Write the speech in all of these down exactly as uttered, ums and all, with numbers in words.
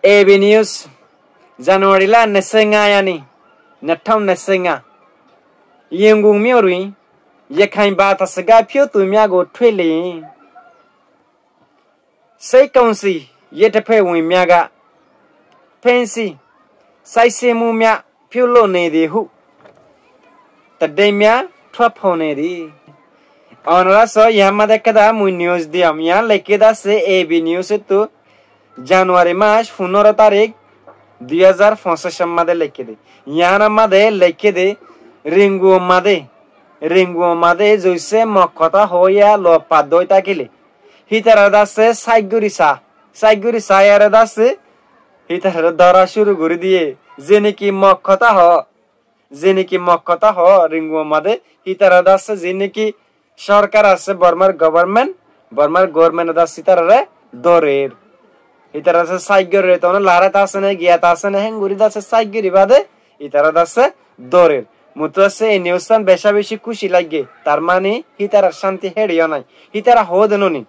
Ebi nius, Januari lá nesenga yani, netthaun nesenga. Yenggung miorui, yekhain bata sega piu tui miago thuili. Sei kaunsi, yete phe wui miaga. Pensi, sai semu mia piu lo ne de hu. Tadde mia thua phone di. Onora so yamma de kada mui nius diam. Yan leke da se ebi nius tu. Januari mas funoro tarik dui hazar foñsic amma de leke de. Yan amma de leke de. Ringu amma de. Ringu amma de joise mok kota hoya lo padoi takile. Hitara da se saiguri sa. Saiguri sa yare da se. Hitara dora shuru guri diye. Zene ki mok kota ho. Zene ki mok kota ho, Ringu amma de, hitara da se zene ki sorkar ase, Bormar government, Bormar government da se hitarare dorer. Hitara se saigori re, tono larat ase ne, giyat ase ne, henguri da se saigori bade, hitara da se dorer. Mutu ase e nius an beca beci kuci lage. Tar mani hitara shanti hediyo nai. Hitara hode noni.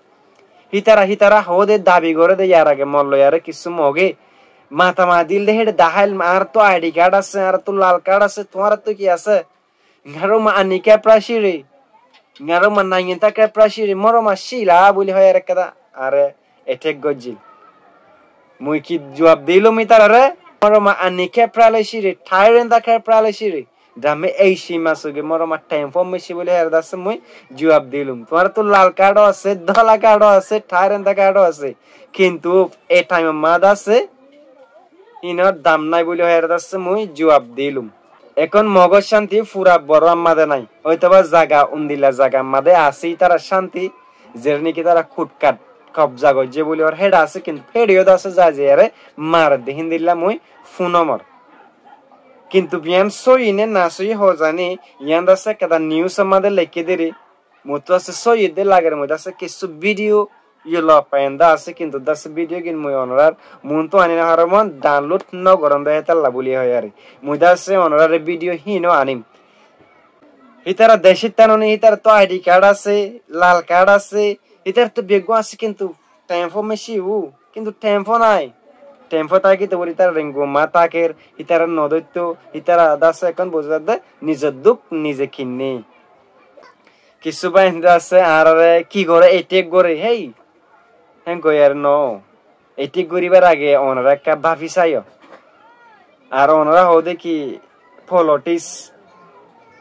Hitara, hitara hode dabi gore de yar age mollo yare kisu moge. Mata ma dil de hede dahail, ar to I D card ase, ar to lal card ase, tuara to ki ase? Ngaro ma ani kepra shiri. Ngaro ma nangin ta kepra shiri. Moro ma shila buli hoy are kada. Are attack gojil. Mui ki juab dilum itarare? Moro ma ani kepra le shiri. Thairen ta kepra le shiri. Dame ei sima suge moro ma tempo mesi buli her dase mui juab dilum. Tuara to lal card ase, dola card ase, thairen ta card ase. Kintu e time ma dase ino dam nai buli her dase mui juab dilum. Ekon mogo shanti fura boro amma de nai. Oito ba zaga undila zaga amma de ase itara shanti. Zere niki tara kutkat kobza gojje buli or heda ase kintu hediyo dase za zere mar de hindilla mui funomor. Kintu biyan sóiyi ne na sóiyi hozani, yián dase ekkán nius amade lekí diri. Mui to ase sóiyi de lager, mui dase kissú video yo lo paiyán dase, kintu dase video gin mui onorar muúntu ani no farom, download no goron de hétalla buli hoiyari. Mui dase onorare video híno anim. Hítara decít tanoni, hítara to I D card ase, lal card ase, hítara to beggún ase, kintu tempo meci u, kintu tempo nai. Tempo tákito buli hítara rengu ma táker, hítara no dóitto, hítara dase ekkán buzá de, nizor duk nize kinne. Kissú bái hín dase añárare ki gore, attack gore, héi, héen goiyar no. Attack goribar age onora ekka báfi saiyo. Ar onora hoó de ki politics.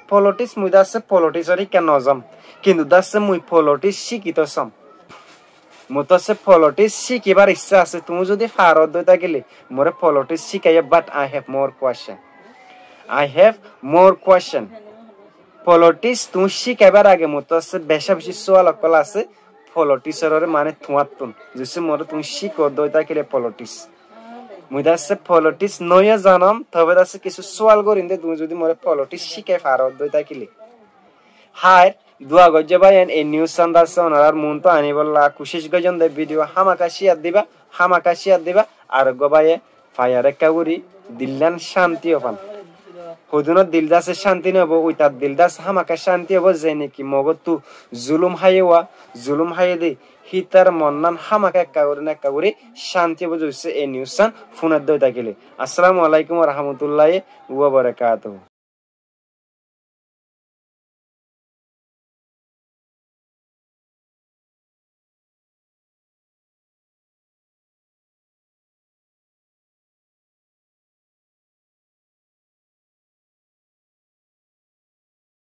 Politics mui dase politics or ikka no zam. Kintu dase mui politics cíkito som. Mui to se politics cíkibar icca ase. Tuñí zodi farot dói tákile more politics cíkaiyo, but I have more question. I have more question. Politics tuñí cíkaibar age mui to se beca beci sual okkol ase. Politics or mane tuáñttun. Zodi more tuñí cíko dói tákile politics. Mui dase politics noyo zanom, tobe dase kissú sual gorim de, tuñí zodi more politics cíkai farot dói tákile. Háir, dua goijjo báiyain, e news san dase onorar muúntu anibolla kucíc goijjón de, video hámaka share diba, hámaka share diba, ar uggwá báiye faiyar ekka gori dillán cánti ófan. Hodunor dil dase cánti no óibo, uitar dil dase hámaka cánti óibo, ze niki mogottu zulum háiye wa, zulum háiye de, hítar monnán hámaka ekka gori na ekka gori cánti óibo, zodi e news san fúnedde ói tákile. Assalamu alaikum wa rahmatullahi wa barakatuhu.